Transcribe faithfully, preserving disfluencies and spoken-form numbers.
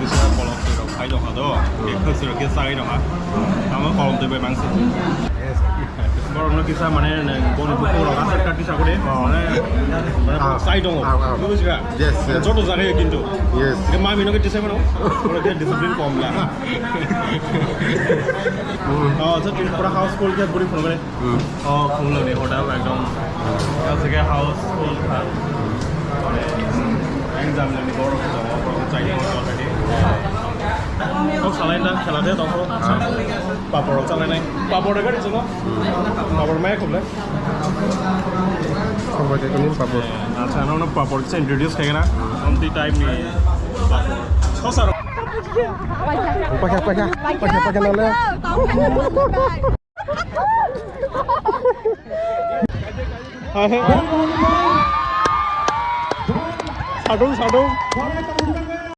Kisa kolom twi rok khai dong ha do. Khe khwswi rok khe chai dong ha. Tamo kolom twi bai mangsi. Borok no kisa mane boni buku rok aswk kati sakuri. Mane chai dong. Bujiba? Yes, yes. Joto jaga kintu. Yes. Khe mami no khe tisai mano. Oro khe discipline kom la. Oh, so Tripura house call khe buri phone mane. Oh, khumlani hotel ekdom. Aswk khe house full kha. Exam ni borok tongo, borok chai tongo already. Kok salai na khela de tongo. Papor rok salai nai. Papor de gari chungo. Papor mai khumle. Papor de kunin papor. Acha, no no papor se introduce khai na. Omti type ni papor. Sosa rok. Pakai pakai pakai pakai nale. Sadung, sadung.